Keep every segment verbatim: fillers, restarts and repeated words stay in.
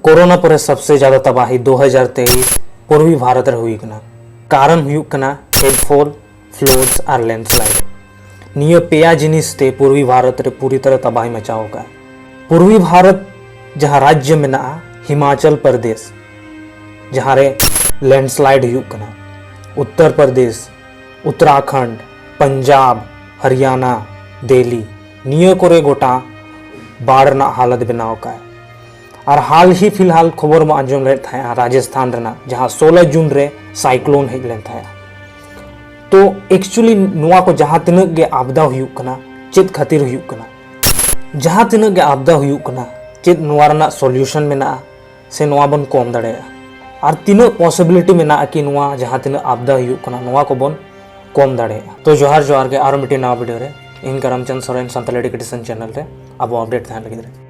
Corona ᱯᱚᱨᱮ ᱥᱚᱵᱥᱮ ᱡᱟᱫᱟ ᱛᱟᱵᱟᱦᱤ ᱫᱩ ᱦᱟᱡᱟᱨ ᱛᱮᱭᱤᱥ ᱯᱩᱨᱵᱤ ᱵᱷᱟᱨᱚᱛ ᱨᱮ ᱦᱩᱭ ᱠᱟᱱᱟ᱾ ᱠᱟᱨᱚᱱ ᱦᱩᱭᱩᱜ ᱠᱟᱱᱟ ᱦᱮᱰ ᱯᱷᱚᱞ, ᱯᱷᱞᱳᱰᱥ ᱟᱨ ᱞᱮᱱᱰᱥᱞᱟᱭᱤᱰ᱾ ᱱᱤᱭᱟᱹ ᱯᱮᱭᱟ ᱡᱤᱱᱤᱥ ᱛᱮ ᱯᱩᱨᱵᱤ ᱵᱷᱟᱨᱚᱛ ᱨᱮ ᱯᱩᱨᱤ ᱛᱚᱨᱟ ᱛᱟᱵᱟᱦᱤ ᱢᱟᱪᱟᱣ ᱟᱠᱟᱫᱼᱟ᱾ ᱯᱩᱨᱵᱤ ᱵᱷᱟᱨᱚᱛ ᱡᱟᱦᱟᱸ ᱨᱟᱡᱽᱡᱚ ᱢᱮᱱᱟᱜᱼᱟ ᱦᱤᱢᱟᱪᱚᱞ ᱯᱨᱚᱫᱮᱥ, ᱡᱟᱦᱟᱸ ᱨᱮ ᱞᱮᱱᱰᱥᱞᱟᱭᱤᱰ ᱦᱩᱭᱩᱜ ᱠᱟᱱᱟ, ᱩᱛᱛᱚᱨ ᱯᱨᱚᱫᱮᱥ, ᱩᱛᱛᱚᱨᱟᱠᱷᱚᱸᱰ, ᱯᱟᱧᱡᱟᱵᱽ, ᱦᱚᱨᱤᱭᱟᱱᱟ, ᱫᱤᱞᱞᱤ, ᱱᱤᱭᱟᱹ ᱠᱚᱨᱮ ᱜᱚᱴᱟ ᱵᱟᱲ ᱨᱮᱱᱟᱜ ᱦᱟᱞᱚᱛ ᱵᱮᱱᱟᱣ ᱟᱠᱟᱫᱼᱟ᱾ ᱟᱨ ᱦᱟᱞ ᱦᱤ ᱯᱷᱤᱞᱦᱟᱞ ᱠᱷᱚᱵᱚᱨ ᱵᱚᱱ ᱟᱸᱡᱚᱢ ᱞᱮᱫ ᱛᱟᱦᱮᱸᱜᱼᱟ ᱨᱟᱡᱚᱥᱛᱷᱟᱱ ᱨᱮᱱᱟᱜ, ᱡᱟᱦᱟᱸ ᱥᱳᱞᱟ ᱡᱩᱱ ᱨᱮ ᱥᱟᱭᱠᱞᱳᱱ ᱦᱮᱡ ᱞᱮᱱ ᱛᱟᱦᱮᱸᱜᱼᱟ᱾ ᱛᱚ ᱮᱠᱪᱩᱭᱮᱞᱤ ᱱᱚᱣᱟ ᱠᱚ ᱡᱟᱦᱟᱸ ᱛᱤᱱᱟᱹᱜ ᱜᱮ ᱟᱵᱫᱟ ᱦᱩᱭᱩᱜ ᱠᱟᱱᱟ, ᱪᱮᱫ ᱠᱷᱟᱹᱛᱤᱨ ᱦᱩᱭᱩᱜ ᱠᱟᱱᱟ? ᱡᱟᱦᱟᱸ ᱛᱤᱱᱟᱹᱜ ᱜᱮ ᱟᱵᱫᱟ ᱦᱩᱭᱩᱜ ᱠᱟᱱᱟ, ᱪᱮᱫ ᱱᱚᱣᱟ ᱨᱮᱱᱟᱜ ᱥᱚᱞᱭᱩᱥᱚᱱ ᱢᱮᱱᱟᱜᱼᱟ ᱥᱮ ᱱᱚᱣᱟ ᱵᱚᱱ ᱠᱚᱢ ᱫᱟᱲᱮᱭᱟᱜᱼᱟ? ᱟᱨ ᱛᱤᱱᱟᱹᱜ ᱯᱚᱥᱤᱵᱤᱞᱤᱴᱤ ᱢᱮᱱᱟᱜᱼᱟ ᱠᱤ ᱱᱚᱣᱟ ᱡᱟᱦᱟᱸ ᱛᱤᱱᱟᱹᱜ ᱟᱵᱫᱟ ᱦᱩᱭᱩᱜ ᱠᱟᱱᱟ, ᱱᱚᱣᱟ ᱠᱚᱵᱚᱱ ᱠᱚᱢ ᱫᱟᱲᱮᱭᱟᱜᱼᱟ? ᱛᱚ ᱡᱚᱦᱟᱨ, ᱡᱚᱦᱟᱨ ᱜᱮ ᱟᱨᱚ ᱢᱤᱫᱴᱮᱱ ᱱᱟᱣᱟ ᱵᱷᱤᱰᱤᱭᱳ ᱨᱮ᱾ ᱤᱧ ᱠᱟᱨᱟᱢᱪᱟᱸᱫᱽ ᱥᱚᱨᱮᱱ, ᱥᱟᱱᱛᱟᱲᱤ ᱮᱰᱩᱠᱮᱥᱚᱱ ᱪᱮᱱᱮᱞ ᱨᱮ ᱟᱵᱚ ᱟᱯᱰᱮᱴ ᱛᱟᱦᱮᱱ ᱞᱟᱹᱜᱤᱫ ᱨᱮ᱾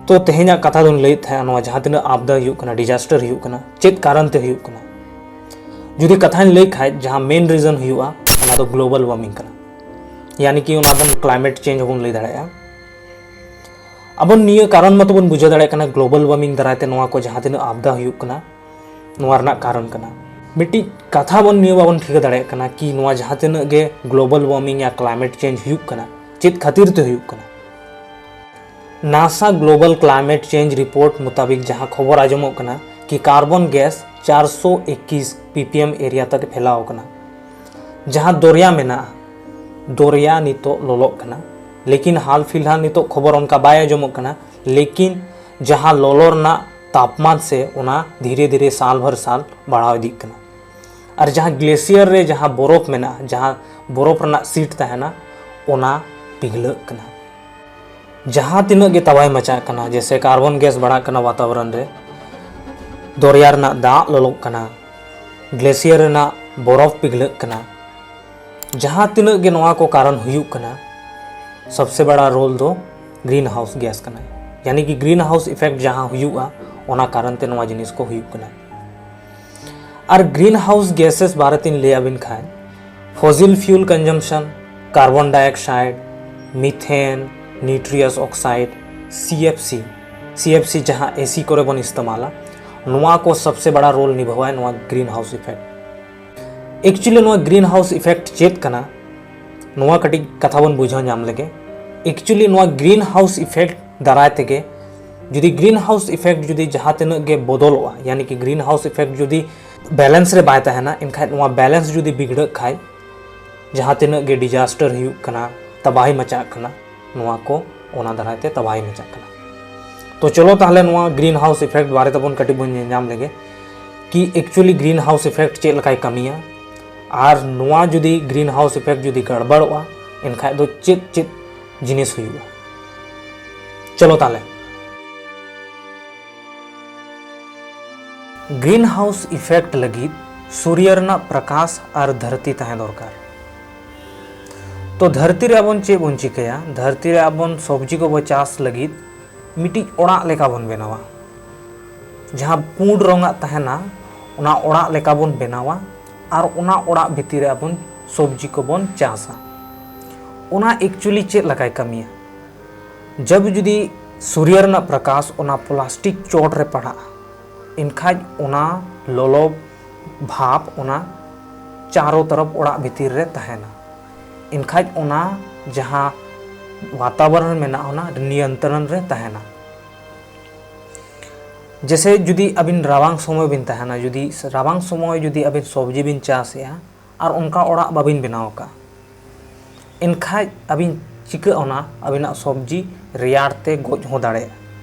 ᱛᱚ ᱛᱮᱦᱮᱧᱟᱜ ᱠᱟᱛᱷᱟ ᱫᱚᱧ ᱞᱟᱹᱭᱮᱫ ᱛᱟᱦᱮᱸᱜᱼᱟ, ᱱᱚᱣᱟ ᱡᱟᱦᱟᱸ ᱛᱤᱱᱟᱹᱜ ᱟᱵᱫᱟ ᱦᱩᱭᱩᱜ ᱠᱟᱱᱟ, ᱰᱤᱡᱟᱥᱴᱟᱨ ᱦᱩᱭᱩᱜ ᱠᱟᱱᱟ, ᱪᱮᱫ ᱠᱟᱨᱚᱱ ᱛᱮ ᱦᱩᱭᱩᱜ ᱠᱟᱱᱟ? ᱡᱩᱫᱤ ᱠᱟᱛᱷᱟᱧ ᱞᱟᱹᱭ ᱠᱷᱟᱡ, ᱡᱟᱦᱟᱸ ᱢᱮᱱ ᱨᱤᱡᱚᱱ ᱦᱩᱭᱩᱜᱼᱟ, ᱚᱱᱟ ᱫᱚ ᱜᱞᱳᱵᱟᱞ ᱣᱟᱨᱢᱤᱝ ᱠᱟᱱᱟ᱾ ᱭᱟᱱᱤ ᱠᱤ ᱚᱱᱟ ᱵᱚᱱ ᱠᱞᱟᱭᱢᱮᱴ ᱪᱮᱧᱡᱽ ᱦᱚᱸᱵᱚᱱ ᱞᱟᱹᱭ ᱫᱟᱲᱮᱭᱟᱜᱼᱟ᱾ ᱟᱵᱚ ᱱᱤᱭᱟᱹ ᱠᱟᱨᱚᱱ ᱢᱟᱛᱚ ᱵᱚᱱ ᱵᱩᱡᱷᱟᱹᱣ ᱫᱟᱲᱮᱭᱟᱜ ᱠᱟᱱᱟ, ᱜᱞᱳᱵᱟᱞ ᱣᱟᱨᱢᱤᱝ ᱫᱟᱨᱟᱭ ᱛᱮ ᱱᱚᱣᱟ ᱠᱚ ᱡᱟᱦᱟᱸ ᱛᱤᱱᱟᱹᱜ ᱟᱵᱫᱟ ᱦᱩᱭᱩᱜ ᱠᱟᱱᱟ, ᱱᱚᱣᱟ ᱨᱮᱱᱟᱜ ᱠᱟᱨᱚᱱ ᱠᱟᱱᱟ᱾ ᱢᱤᱫᱴᱤᱡ ᱠᱟᱛᱷᱟ ᱵᱚᱱ ᱱᱤᱭᱟᱹ ᱵᱟᱵᱚᱱ ᱴᱷᱤᱠᱟᱹ ᱫᱟᱲᱮᱭᱟᱜ ᱠᱟᱱᱟ ᱠᱤ ᱱᱚᱣᱟ ᱡᱟᱦᱟᱸ ᱛᱤᱱᱟᱹᱜ ᱜᱮ ᱜᱞᱳᱵᱟᱞ ᱣᱟᱨᱢᱤᱝ ᱭᱟ ᱠᱞᱟᱭᱢᱮᱴ ᱪᱮᱧᱡᱽ ᱦᱩᱭᱩᱜ ᱠᱟᱱᱟ, ᱪᱮᱫ ᱠᱷᱟᱹᱛᱤᱨ ᱛᱮ ᱦᱩᱭᱩᱜ ᱠᱟᱱᱟ? ᱱᱟᱥᱟ ᱜᱞᱳᱵᱟᱞ ᱠᱞᱟᱭᱢᱮᱴ ᱪᱮᱧᱡᱽ ᱨᱤᱯᱳᱨᱴ ᱢᱩᱛᱟᱵᱤᱠ ᱡᱟᱦᱟᱸ ᱠᱷᱚᱵᱚᱨ ᱟᱸᱡᱚᱢᱚᱜ ᱠᱟᱱᱟ ᱠᱤ ᱠᱟᱨᱵᱚᱱ ᱜᱮᱥ ᱪᱟᱨᱥᱚ ᱮᱠᱤᱥ ᱯᱤ ᱯᱤ ᱮᱢ ᱮᱨᱤᱭᱟ ᱛᱮ ᱯᱷᱮᱞᱟᱣ ᱟᱠᱟᱱᱟ᱾ ᱡᱟᱦᱟᱸ ᱫᱚᱨᱭᱟ ᱢᱮᱱᱟᱜᱼᱟ, ᱫᱚᱨᱭᱟ ᱱᱤᱛᱚᱜ ᱞᱚᱞᱚᱜ ᱠᱟᱱᱟ, ᱞᱮᱠᱤᱱ ᱦᱟᱞ ᱯᱷᱤᱞᱦᱟᱞ ᱱᱤᱛᱚᱜ ᱠᱷᱚᱵᱚᱨ ᱚᱱᱠᱟ ᱵᱟᱭ ᱟᱸᱡᱚᱢᱚᱜ ᱠᱟᱱᱟ, ᱞᱮᱠᱤᱱ ᱡᱟᱦᱟᱸ ᱞᱚᱞᱚ ᱨᱮᱱᱟᱜ ᱛᱟᱯᱢᱟᱱ ᱥᱮ ᱚᱱᱟ ᱫᱷᱤᱨᱮ ᱫᱷᱤᱨᱮ ᱥᱟᱞ ᱵᱷᱚᱨ ᱥᱟᱞ ᱵᱟᱲᱦᱟᱣ ᱤᱫᱤᱜ ᱠᱟᱱᱟ᱾ ᱟᱨ ᱡᱟᱦᱟᱸ ᱜᱞᱮᱥᱤᱭᱟᱨ ᱨᱮ ᱡᱟᱦᱟᱸ ᱵᱚᱨᱚᱯᱷ ᱢᱮᱱᱟᱜᱼᱟ, ᱡᱟᱦᱟᱸ ᱵᱚᱨᱚᱯᱷ ᱨᱮᱱᱟᱜ ᱥᱤᱴ ᱛᱟᱦᱮᱱᱟ, ᱚᱱᱟ ᱯᱤᱜᱷᱞᱟᱹᱜ ᱠᱟᱱᱟ᱾ ᱡᱟᱦᱟᱸ ᱛᱤᱱᱟᱹᱜ ᱜᱮ ᱛᱟᱵᱟᱭ ᱢᱟᱪᱟᱜ ᱠᱟᱱᱟ, ᱡᱮᱭᱥᱮ ᱠᱟᱨᱵᱚᱱ ᱜᱮᱥ ᱵᱟᱲᱟᱜ ᱠᱟᱱᱟ ᱣᱟᱛᱟᱵᱚᱨᱚᱱ ᱨᱮ, ᱫᱚᱨᱭᱟ ᱨᱮᱱᱟᱜ ᱫᱟᱜ ᱞᱚᱞᱚᱜ ᱠᱟᱱᱟ, ᱜᱞᱮᱥᱤᱭᱟᱨ ᱨᱮᱱᱟᱜ ᱵᱚᱨᱚᱯᱷ ᱯᱤᱜᱷᱞᱟᱹᱜ ᱠᱟᱱᱟ, ᱡᱟᱦᱟᱸ ᱛᱤᱱᱟᱹᱜ ᱜᱮ ᱱᱚᱣᱟ ᱠᱚ ᱠᱟᱨᱚᱱ ᱦᱩᱭᱩᱜ ᱠᱟᱱᱟ, ᱥᱚᱵᱥᱮ ᱵᱟᱲᱟ ᱨᱳᱞ ᱫᱚ ᱜᱨᱤᱱ ᱦᱟᱣᱩᱥ ᱜᱮᱥ ᱠᱟᱱᱟ᱾ ᱭᱟᱱᱤ ᱠᱤ ᱜᱨᱤᱱ ᱦᱟᱣᱩᱥ ᱤᱯᱷᱮᱠᱴ ᱡᱟᱦᱟᱸ ᱦᱩᱭᱩᱜᱼᱟ, ᱚᱱᱟ ᱠᱟᱨᱚᱱ ᱛᱮ ᱱᱚᱣᱟ ᱡᱤᱱᱤᱥ ᱠᱚ ᱦᱩᱭᱩᱜ ᱠᱟᱱᱟ᱾ ᱟᱨ ᱜᱨᱤᱱ ᱦᱟᱣᱩᱥ ᱜᱮᱥᱮᱥ ᱵᱟᱨᱮ ᱛᱤᱧ ᱞᱟᱹᱭ ᱟᱵᱤᱱ ᱠᱷᱟᱱ, fossil fuel consumption, carbon dioxide, methane, nitrous oxide, C F C, C F C ᱡᱟᱦᱟᱸ ᱮ ᱥᱤ ᱠᱚᱨᱮ ᱵᱚᱱ ᱤᱥᱛᱮᱢᱟᱞᱟ, ᱱᱚᱣᱟ ᱠᱚ ᱥᱚᱵᱥᱮ ᱵᱟᱲᱟ ᱨᱳᱞ ᱱᱤᱵᱷᱟᱣᱟᱭ ᱱᱚᱣᱟ ᱜᱨᱤᱱ ᱦᱟᱣᱩᱥ ᱤᱯᱷᱮᱠᱴ᱾ ᱮᱠᱪᱩᱭᱮᱞᱤ ᱱᱚᱣᱟ ᱜᱨᱤᱱ ᱦᱟᱣᱩᱥ ᱤᱯᱷᱮᱠᱴ ᱪᱮᱫ ᱠᱟᱱᱟ, ᱱᱚᱣᱟ ᱠᱟᱹᱴᱤᱡ ᱠᱟᱛᱷᱟ ᱵᱚᱱ ᱵᱩᱡᱷᱟᱹᱣ ᱧᱟᱢ ᱞᱮᱜᱮ᱾ ᱮᱠᱪᱩᱭᱮᱞᱤ ᱱᱚᱣᱟ ᱜᱨᱤᱱ ᱦᱟᱣᱩᱥ ᱤᱯᱷᱮᱠᱴ ᱫᱟᱨᱟᱭ ᱛᱮᱜᱮ ᱡᱩᱫᱤ ᱜᱨᱤᱱ ᱦᱟᱣᱩᱥ ᱤᱯᱷᱮᱠᱴ ᱡᱩᱫᱤ ᱡᱟᱦᱟᱸ ᱛᱤᱱᱟᱹᱜ ᱜᱮ ᱵᱚᱫᱚᱞᱚᱜᱼᱟ, ᱭᱟᱱᱤ ᱠᱤ ᱜᱨᱤᱱ ᱦᱟᱣᱩᱥ ᱤᱯᱷᱮᱠᱴ ᱡᱩᱫᱤ ᱵᱮᱞᱮᱱᱥ ᱨᱮ ᱵᱟᱭ ᱛᱟᱦᱮᱱᱟ, ᱮᱱᱠᱷᱟᱱ ᱱᱚᱣᱟ ᱵᱮᱞᱮᱱᱥ ᱡᱩᱫᱤ ᱵᱤᱜᱽᱲᱟᱹᱜ ᱠᱷᱟᱡ, ᱡᱟᱦᱟᱸ ᱛᱤᱱᱟᱹᱜ ᱜᱮ ᱰᱤᱡᱟᱥᱴᱟᱨ ᱦᱩᱭᱩᱜ ᱠᱟᱱᱟ, ᱛᱟᱵᱟᱦᱤ ᱢᱟᱪᱟᱜ ᱠᱟᱱᱟ, ᱱᱚᱣᱟ ᱠᱚ ᱚᱱᱟ ᱫᱟᱨᱟᱭ ᱛᱮ ᱛᱟᱵᱟᱦᱤ ᱢᱟᱪᱟᱜ ᱠᱟᱱᱟ᱾ ᱛᱚ ᱪᱚᱞᱚ ᱛᱟᱦᱞᱮ ᱱᱚᱣᱟ ᱜᱨᱤᱱ ᱦᱟᱣᱩᱥ ᱤᱯᱷᱮᱠᱴ ᱵᱟᱨᱮ ᱛᱮᱵᱚᱱ ᱠᱟᱹᱴᱤᱡ ᱵᱚᱱ ᱧᱮᱞ ᱧᱟᱢ ᱞᱮᱜᱮ, ᱠᱤ ᱮᱠᱪᱩᱭᱮᱞᱤ ᱜᱨᱤᱱ ᱦᱟᱣᱩᱥ ᱤᱯᱷᱮᱠᱴ ᱪᱮᱫ ᱞᱮᱠᱟᱭ ᱠᱟᱹᱢᱤᱭᱟ, ᱟᱨ ᱱᱚᱣᱟ ᱡᱩᱫᱤ ᱜᱨᱤᱱ ᱦᱟᱣᱩᱥ ᱤᱯᱷᱮᱠᱴ ᱡᱩᱫᱤ ᱜᱟᱲᱵᱟᱲᱚᱜᱼᱟ, ᱮᱱᱠᱷᱟᱡ ᱫᱚ ᱪᱮᱫ ᱪᱮᱫ ᱡᱤᱱᱤᱥ ᱦᱩᱭᱩᱜᱼᱟ᱾ ᱪᱚᱞᱚ ᱛᱟᱦᱞᱮ᱾ ᱜᱨᱤᱱ ᱦᱟᱣᱩᱥ ᱤᱯᱷᱮᱠᱴ ᱞᱟᱹᱜᱤᱫ ᱥᱩᱨᱭᱚ ᱨᱮᱱᱟᱜ ᱯᱨᱚᱠᱟᱥ ᱟᱨ ᱫᱷᱟᱹᱨᱛᱤ ᱛᱟᱦᱮᱸ ᱫᱚᱨᱠᱟᱨ᱾ ᱛᱚ ᱫᱷᱟᱹᱨᱛᱤ ᱨᱮ ᱟᱵᱚᱱ ᱪᱮᱫ ᱵᱚᱱ ᱪᱤᱠᱟᱹᱭᱟ? ᱫᱷᱟᱹᱨᱛᱤ ᱨᱮ ᱟᱵᱚᱱ ᱥᱚᱵᱽᱡᱤ ᱠᱚᱵᱚ ᱪᱟᱥ ᱞᱟᱹᱜᱤᱫ ᱢᱤᱫᱴᱤᱡ ᱚᱲᱟᱜ ᱞᱮᱠᱟ ᱵᱚᱱ ᱵᱮᱱᱟᱣᱟ᱾ ᱡᱟᱦᱟᱸ ᱯᱩᱸᱰ ᱨᱚᱝᱟᱜ ᱛᱟᱦᱮᱱᱟ, ᱚᱱᱟ ᱚᱲᱟᱜ ᱞᱮᱠᱟ ᱵᱚᱱ ᱵᱮᱱᱟᱣᱟ ᱟᱨ ᱚᱱᱟ ᱚᱲᱟᱜ ᱵᱷᱤᱛᱤᱨ ᱨᱮ ᱟᱵᱚᱱ ᱥᱚᱵᱽᱡᱤ ᱠᱚᱵᱚᱱ ᱪᱟᱥᱟ᱾ ᱚᱱᱟ ᱮᱠᱪᱩᱭᱮᱞᱤ ᱪᱮᱫ ᱞᱮᱠᱟᱭ ᱠᱟᱹᱢᱤᱭᱟ? ᱡᱟᱵ ᱡᱩᱫᱤ ᱥᱩᱨᱭᱚ ᱨᱮᱱᱟᱜ ᱯᱨᱚᱠᱟᱥ ᱚᱱᱟ ᱯᱞᱟᱥᱴᱤᱠ ᱪᱚᱴ ᱨᱮ ᱯᱟᱲᱟᱜᱼᱟ, ᱮᱱᱠᱷᱟᱡ ᱚᱱᱟ ᱞᱚᱞᱚ ᱵᱷᱟᱯ ᱚᱱᱟ ᱪᱟᱨᱚ ᱛᱚᱨᱚᱯ ᱚᱲᱟᱜ ᱵᱷᱤᱛᱤᱨ ᱨᱮ ᱛᱟᱦᱮᱱᱟ᱾ ᱮᱱᱠᱷᱟᱡ ᱚᱱᱟ ᱡᱟᱦᱟᱸ ᱣᱟᱛᱟᱵᱚᱨᱚᱱ ᱢᱮᱱᱟᱜᱼᱟ, ᱚᱱᱟ ᱱᱤᱭᱚᱱᱛᱨᱚᱱ ᱨᱮ ᱛᱟᱦᱮᱱᱟ᱾ ᱡᱮᱥᱮ ᱡᱩᱫᱤ ᱟᱹᱵᱤᱱ ᱨᱟᱵᱟᱝ ᱥᱚᱢᱚᱭ ᱵᱤᱱ ᱛᱟᱦᱮᱱᱟ, ᱡᱩᱫᱤ ᱨᱟᱵᱟᱝ ᱥᱚᱢᱚᱭ ᱡᱩᱫᱤ ᱟᱹᱵᱤᱱ ᱥᱚᱵᱽᱡᱤ ᱵᱤᱱ ᱪᱟᱥᱮᱜᱼᱟ ᱟᱨ ᱚᱱᱠᱟ ᱚᱲᱟᱜ ᱵᱟᱵᱤᱱ ᱵᱮᱱᱟᱣ ᱟᱠᱟᱫ, ᱮᱱᱠᱷᱟᱡ ᱟᱹᱵᱤᱱ ᱪᱤᱠᱟᱹᱜᱼᱟ, ᱚᱱᱟ ᱟᱹᱵᱤᱱᱟᱜ ᱥᱚᱵᱽᱡᱤ ᱨᱮᱭᱟᱲ ᱛᱮ ᱜᱚᱡ ᱦᱚᱸ ᱫᱟᱲᱮᱭᱟᱜᱼᱟ᱾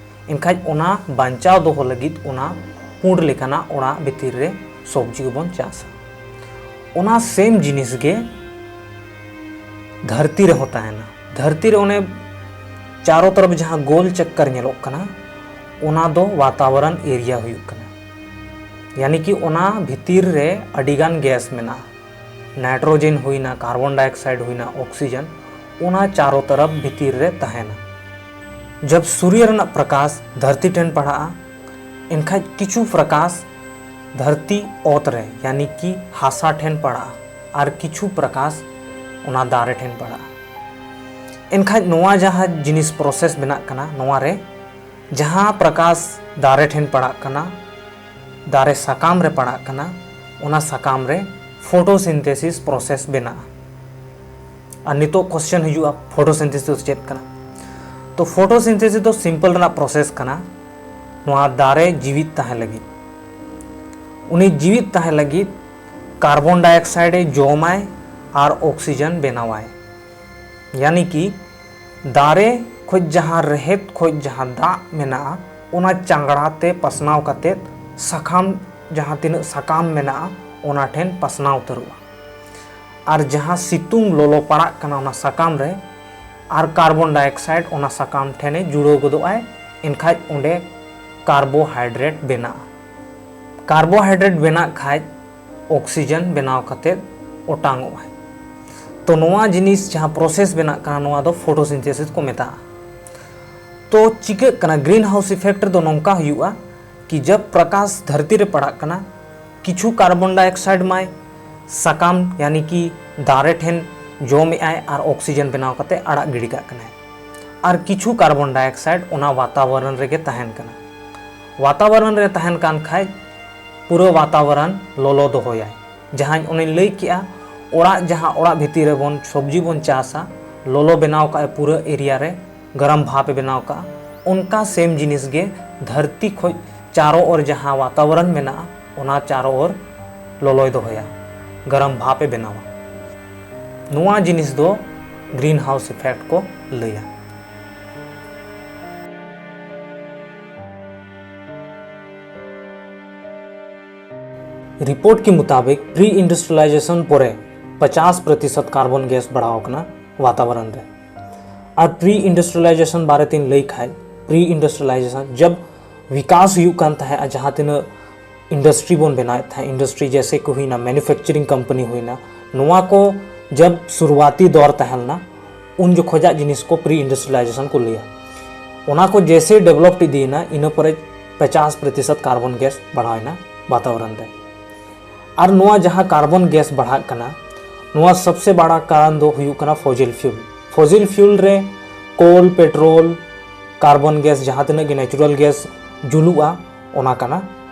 ᱮᱱᱠᱷᱟᱡ ᱚᱱᱟ ᱵᱟᱧᱪᱟᱣ ᱫᱚᱦᱚ ᱞᱟᱹᱜᱤᱫ ᱚᱱᱟ ᱯᱩᱸᱰ ᱞᱮᱠᱟᱱᱟᱜ ᱚᱲᱟᱜ ᱵᱷᱤᱛᱤᱨ ᱨᱮ ᱥᱚᱵᱽᱡᱤ ᱠᱚᱵᱚᱱ ᱪᱟᱥᱟ᱾ ᱚᱱᱟ ᱥᱮᱢ ᱡᱤᱱᱤᱥ ᱜᱮ ᱫᱷᱟᱹᱨᱛᱤ ᱨᱮᱦᱚᱸ ᱛᱟᱦᱮᱱᱟ᱾ ᱫᱷᱟᱹᱨᱛᱤ ᱨᱮ ᱚᱱᱮ ᱪᱟᱨᱚ ᱛᱚᱨᱚᱯ ᱡᱟᱦᱟᱸ ᱜᱳᱞ ᱪᱚᱠᱠᱚᱨ ᱧᱮᱞᱚᱜ ᱠᱟᱱᱟ, ᱚᱱᱟ ᱫᱚ ᱣᱟᱛᱟᱵᱚᱨᱚᱱ ᱮᱨᱤᱭᱟ ᱦᱩᱭᱩᱜ ᱠᱟᱱᱟ᱾ ᱭᱟᱱᱤ ᱠᱤ ᱚᱱᱟ ᱵᱷᱤᱛᱤᱨ ᱨᱮ ᱟᱹᱰᱤᱜᱟᱱ ᱜᱮᱥ ᱢᱮᱱᱟᱜᱼᱟ᱾ ᱱᱟᱭᱴᱨᱳᱡᱮᱱ ᱦᱩᱭᱱᱟ, ᱠᱟᱨᱵᱚᱱ ᱰᱟᱭᱚᱠᱥᱟᱭᱤᱰ ᱦᱩᱭᱱᱟ, ᱚᱠᱥᱤᱡᱮᱱ, ᱚᱱᱟ ᱪᱟᱨᱚ ᱛᱚᱨᱚᱯ ᱵᱷᱤᱛᱤᱨ ᱨᱮ ᱛᱟᱦᱮᱱᱟ᱾ ᱡᱟᱵ ᱥᱩᱨᱭᱚ ᱨᱮᱱᱟᱜ ᱯᱨᱚᱠᱟᱥ ᱫᱷᱟᱹᱨᱛᱤ ᱴᱷᱮᱱ ᱯᱟᱲᱟᱜᱼᱟ, ᱮᱱᱠᱷᱟᱡ ᱠᱤᱪᱷᱩ ᱯᱨᱚᱠᱟᱥ ᱫᱷᱟᱹᱨᱛᱤ ᱚᱛ ᱨᱮ, ᱭᱟᱱᱤ ᱠᱤ ᱦᱟᱥᱟ ᱴᱷᱮᱱ ᱯᱟᱲᱟᱜᱼᱟ, ᱟᱨ ᱠᱤᱪᱷᱩ ᱯᱨᱚᱠᱟᱥ ᱚᱱᱟ ᱫᱟᱨᱮ ᱴᱷᱮᱱ ᱯᱟᱲᱟᱜᱼᱟ᱾ ᱮᱱᱠᱷᱟᱡ ᱱᱚᱣᱟ ᱡᱟᱦᱟᱸ ᱡᱤᱱᱤᱥ ᱯᱨᱚᱥᱮᱥ ᱵᱮᱱᱟᱜ ᱠᱟᱱᱟ, ᱱᱚᱣᱟ ᱨᱮ ᱡᱟᱦᱟᱸ ᱯᱨᱚᱠᱟᱥ ᱫᱟᱨᱮ ᱴᱷᱮᱱ ᱯᱟᱲᱟᱜ ᱠᱟᱱᱟ, ᱫᱟᱨᱮ ᱥᱟᱠᱟᱢ ᱨᱮ ᱯᱟᱲᱟᱜ ᱠᱟᱱᱟ, ᱚᱱᱟ ᱥᱟᱠᱟᱢ ᱨᱮ ᱯᱷᱳᱴᱳᱥᱤᱱᱛᱷᱮᱥᱤᱥ ᱯᱨᱚᱥᱮᱥ ᱵᱮᱱᱟᱜᱼᱟ᱾ ᱟᱨ ᱱᱤᱛᱚᱜ ᱠᱚᱥᱪᱮᱱ ᱦᱤᱡᱩᱜᱼᱟ, ᱯᱷᱳᱴᱳᱥᱤᱱᱛᱷᱮᱥᱤᱥ ᱫᱚ ᱪᱮᱫ ᱠᱟᱱᱟ? ᱛᱚ ᱯᱷᱳᱴᱳᱥᱤᱱᱛᱷᱮᱥᱤᱥ ᱫᱚ ᱥᱤᱢᱯᱚᱞ ᱨᱮᱱᱟᱜ ᱯᱨᱚᱥᱮᱥ ᱠᱟᱱᱟ᱾ ᱱᱚᱣᱟ ᱫᱟᱨᱮ ᱡᱤᱣᱤᱫ ᱛᱟᱦᱮᱸ ᱞᱟᱹᱜᱤᱫ, ᱩᱱᱤ ᱡᱤᱣᱤᱫ ᱛᱟᱦᱮᱸ ᱞᱟᱹᱜᱤᱫ ᱠᱟᱨᱵᱚᱱ ᱰᱟᱭᱚᱠᱥᱟᱭᱤᱰ ᱮ ᱡᱚᱢᱟᱭ ᱟᱨ ᱚᱠᱥᱤᱡᱮᱱ ᱵᱮᱱᱟᱣᱟᱭ᱾ ᱭᱟᱱᱤ ᱠᱤ ᱫᱟᱨᱮ ᱠᱷᱚᱡ ᱡᱟᱦᱟᱸ ᱨᱮᱦᱮᱫ ᱠᱷᱚᱡ ᱡᱟᱦᱟᱸ ᱫᱟᱜ ᱢᱮᱱᱟᱜᱼᱟ, ᱚᱱᱟ ᱪᱟᱝᱲᱟ ᱛᱮ ᱯᱟᱥᱱᱟᱣ ᱠᱟᱛᱮ ᱥᱟᱠᱟᱢ, ᱡᱟᱦᱟᱸ ᱛᱤᱱᱟᱹᱜ ᱥᱟᱠᱟᱢ ᱢᱮᱱᱟᱜᱼᱟ, ᱚᱱᱟ ᱴᱷᱮᱱ ᱯᱟᱥᱱᱟᱣ ᱩᱛᱟᱹᱨᱚᱜᱼᱟ᱾ ᱟᱨ ᱡᱟᱦᱟᱸ ᱥᱤᱛᱩᱝ ᱞᱚᱞᱚ ᱯᱟᱲᱟᱜ ᱠᱟᱱᱟ ᱚᱱᱟ ᱥᱟᱠᱟᱢ ᱨᱮ, ᱟᱨ ᱠᱟᱨᱵᱚᱱ ᱰᱟᱭᱚᱠᱥᱟᱭᱤᱰ ᱚᱱᱟ ᱥᱟᱠᱟᱢ ᱴᱷᱮᱱᱮ ᱡᱩᱲᱟᱹᱣ ᱜᱚᱫᱚᱜᱼᱟᱭ, ᱮᱱᱠᱷᱟᱡ ᱚᱸᱰᱮ ᱠᱟᱨᱵᱳᱦᱟᱭᱰᱨᱮᱴ ᱵᱮᱱᱟᱜᱼᱟ᱾ ᱠᱟᱨᱵᱳᱦᱟᱭᱰᱨᱮᱴ ᱵᱮᱱᱟᱜ ᱠᱷᱟᱡ ᱚᱠᱥᱤᱡᱮᱱ ᱵᱮᱱᱟᱣ ᱠᱟᱛᱮ ᱚᱴᱟᱝᱚᱜᱼᱟᱭ᱾ ᱛᱚ ᱱᱚᱣᱟ ᱡᱤᱱᱤᱥ ᱡᱟᱦᱟᱸ ᱯᱨᱚᱥᱮᱥ ᱵᱮᱱᱟᱜ ᱠᱟᱱᱟ, ᱱᱚᱣᱟ ᱫᱚ ᱯᱷᱳᱴᱳᱥᱤᱱᱛᱷᱮᱥᱤᱥ ᱠᱚ ᱢᱮᱛᱟᱜᱼᱟ᱾ ᱛᱚ ᱪᱤᱠᱟᱹᱜ ᱠᱟᱱᱟ, ᱜᱨᱤᱱ ᱦᱟᱣᱩᱥ ᱤᱯᱷᱮᱠᱴ ᱨᱮᱫᱚ ᱱᱚᱝᱠᱟ ᱦᱩᱭᱩᱜᱼᱟ ᱠᱤ ᱡᱟᱵ ᱯᱨᱚᱠᱟᱥ ᱫᱷᱟᱹᱨᱛᱤ ᱨᱮ ᱯᱟᱲᱟᱜ ᱠᱟᱱᱟ, ᱠᱤᱪᱷᱩ ᱠᱟᱨᱵᱚᱱ ᱰᱟᱭᱚᱠᱥᱟᱭᱤᱰ ᱢᱟᱭ ᱥᱟᱠᱟᱢ ᱭᱟᱱᱤ ᱠᱤ ᱫᱟᱨᱮ ᱴᱷᱮᱱ ᱡᱚᱢᱮᱜᱼᱟᱭ ᱟᱨ ᱚᱠᱥᱤᱡᱮᱱ ᱵᱮᱱᱟᱣ ᱠᱟᱛᱮ ᱟᱲᱟᱜ ᱜᱤᱰᱤ ᱠᱟᱜ ᱠᱟᱱᱟᱭ, ᱟᱨ ᱠᱤᱪᱷᱩ ᱠᱟᱨᱵᱚᱱ ᱰᱟᱭᱚᱠᱥᱟᱭᱤᱰ ᱚᱱᱟ ᱣᱟᱛᱟᱵᱚᱨᱚᱱ ᱨᱮᱜᱮ ᱛᱟᱦᱮᱱ ᱠᱟᱱᱟ᱾ ᱣᱟᱛᱟᱵᱚᱨᱚᱱ ᱨᱮ ᱛᱟᱦᱮᱱ ᱠᱟᱱ ᱠᱷᱟᱡ ᱯᱩᱨᱟᱹ ᱣᱟᱛᱟᱵᱚᱨᱚᱱ ᱞᱚᱞᱚ ᱫᱚᱦᱚᱭᱟᱭ᱾ ᱡᱟᱦᱟᱸᱧ ᱚᱱᱮᱧ ᱞᱟᱹᱭ ᱠᱮᱜᱼᱟ, ᱚᱲᱟᱜ, ᱡᱟᱦᱟᱸ ᱚᱲᱟᱜ ᱵᱷᱤᱛᱤᱨ ᱨᱮᱵᱚᱱ ᱥᱚᱵᱽᱡᱤ ᱵᱚᱱ ᱪᱟᱥᱟ, ᱞᱚᱞᱚ ᱵᱮᱱᱟᱣ ᱠᱟᱜᱼᱟᱭ ᱯᱩᱨᱟᱹ ᱮᱨᱤᱭᱟ ᱨᱮ, ᱜᱚᱨᱚᱢ ᱵᱷᱟᱯ ᱮ ᱵᱮᱱᱟᱣ ᱠᱟᱜᱼᱟ, ᱚᱱᱠᱟ ᱥᱮᱢ ᱡᱤᱱᱤᱥ ᱜᱮ ᱫᱷᱟᱹᱨᱛᱤ ᱠᱷᱚᱡ ᱪᱟᱨᱚ ᱚᱨ ᱡᱟᱦᱟᱸ ᱣᱟᱛᱟᱵᱚᱨᱚᱱ ᱢᱮᱱᱟᱜᱼᱟ, ᱚᱱᱟ ᱪᱟᱨᱚ ᱚᱨ ᱞᱚᱞᱚᱭ ᱫᱚᱦᱚᱭᱟ, ᱜᱚᱨᱚᱢ ᱵᱷᱟᱯ ᱮ ᱵᱮᱱᱟᱣᱟ᱾ ᱱᱚᱣᱟ ᱡᱤᱱᱤᱥ ᱫᱚ ᱜᱨᱤᱱ ᱦᱟᱣᱩᱥ ᱤᱯᱷᱮᱠᱴ ᱠᱚ ᱞᱟᱹᱭᱟ᱾ ᱨᱤᱯᱳᱨᱴ ᱠᱤ ᱢᱩᱛᱟᱵᱤᱠ ᱯᱨᱤ ᱤᱱᱰᱩᱥᱴᱨᱤᱭᱟᱞᱟᱭᱡᱮᱥᱚᱱ ᱯᱚᱨᱮ ᱯᱚᱪᱟᱥ ᱯᱨᱚᱛᱤᱥᱚᱛ ᱠᱟᱨᱵᱚᱱ ᱜᱮᱥ ᱵᱟᱲᱦᱟᱣ ᱠᱟᱱᱟ ᱣᱟᱛᱟᱵᱚᱨᱚᱱ ᱨᱮ᱾ ᱟᱨ ᱯᱨᱤ ᱤᱱᱰᱩᱥᱴᱨᱤᱭᱟᱞᱟᱭᱡᱮᱥᱚᱱ ᱵᱟᱨᱮ ᱛᱤᱧ ᱞᱟᱹᱭ ᱠᱷᱟᱡ, ᱯᱨᱤ ᱤᱱᱰᱩᱥᱴᱨᱤᱭᱟᱞᱟᱭᱡᱮᱥᱚᱱ ᱡᱟᱵ ᱵᱤᱠᱟᱥ ᱦᱩᱭᱩᱜ ᱠᱟᱱ ᱛᱟᱦᱮᱸᱜᱼᱟ, ᱡᱟᱦᱟᱸ ᱛᱤᱱᱟᱹᱜ ᱤᱱᱰᱟᱥᱴᱨᱤ ᱵᱚᱱ ᱵᱮᱱᱟᱣᱮᱫ ᱛᱟᱦᱮᱸᱫ, ᱤᱱᱰᱟᱥᱴᱨᱤ ᱡᱮᱭᱥᱮ ᱠᱤ ᱦᱩᱭᱱᱟ, ᱢᱮᱱᱩᱯᱷᱮᱠᱪᱟᱨᱤᱝ ᱠᱳᱢᱯᱟᱱᱤ ᱦᱩᱭᱱᱟ, ᱱᱚᱣᱟ ᱠᱚ ᱡᱟᱵ ᱥᱩᱨᱩᱣᱟᱛᱤ ᱫᱚᱨ ᱛᱟᱦᱮᱸ ᱞᱮᱱᱟ, ᱩᱱ ᱡᱚᱠᱷᱚᱡᱟᱜ ᱡᱤᱱᱤᱥ ᱠᱚ ᱯᱨᱤ ᱤᱱᱰᱟᱥᱴᱨᱤᱭᱟᱞᱟᱭᱡᱮᱥᱚᱱ ᱠᱚ ᱞᱟᱹᱭᱟ᱾ ᱚᱱᱟ ᱠᱚ ᱡᱮᱭᱥᱮ ᱰᱮᱵᱷᱞᱚᱯᱰ ᱤᱫᱤᱭᱮᱱᱟ, ᱤᱱᱟᱹ ᱯᱚᱨᱮ ᱯᱚᱪᱟᱥ ᱯᱨᱚᱛᱤᱥᱚᱛ ᱠᱟᱨᱵᱚᱱ ᱜᱮᱥ ᱵᱟᱲᱦᱟᱣᱮᱱᱟ ᱵᱟᱛᱟᱵᱚᱨᱚᱱ ᱨᱮ᱾ ᱟᱨ ᱱᱚᱣᱟ ᱡᱟᱦᱟᱸ ᱠᱟᱨᱵᱚᱱ ᱜᱮᱥ ᱵᱟᱲᱦᱟᱜ ᱠᱟᱱᱟ, ᱱᱚᱣᱟ ᱥᱚᱵᱥᱮ ᱵᱟᱲᱟ ᱠᱟᱨᱚᱱ ᱫᱚ ᱦᱩᱭᱩᱜ ᱠᱟᱱᱟ ᱯᱷᱚᱡᱤᱞ ᱯᱷᱤᱭᱩᱞ᱾ ᱯᱷᱚᱥᱤᱞ ᱯᱷᱤᱭᱩᱞ ᱨᱮ ᱠᱳᱞ, ᱯᱮᱴᱨᱳᱞ, ᱠᱟᱨᱵᱚᱱ ᱜᱮᱥ, ᱡᱟᱦᱟᱸ ᱛᱤᱱᱟᱹᱜ ᱜᱮ ᱱᱮᱪᱩᱨᱟᱞ ᱜᱮᱥ ᱡᱩᱞᱩᱜᱼᱟ, ᱚᱱᱟ ᱠᱟᱱᱟ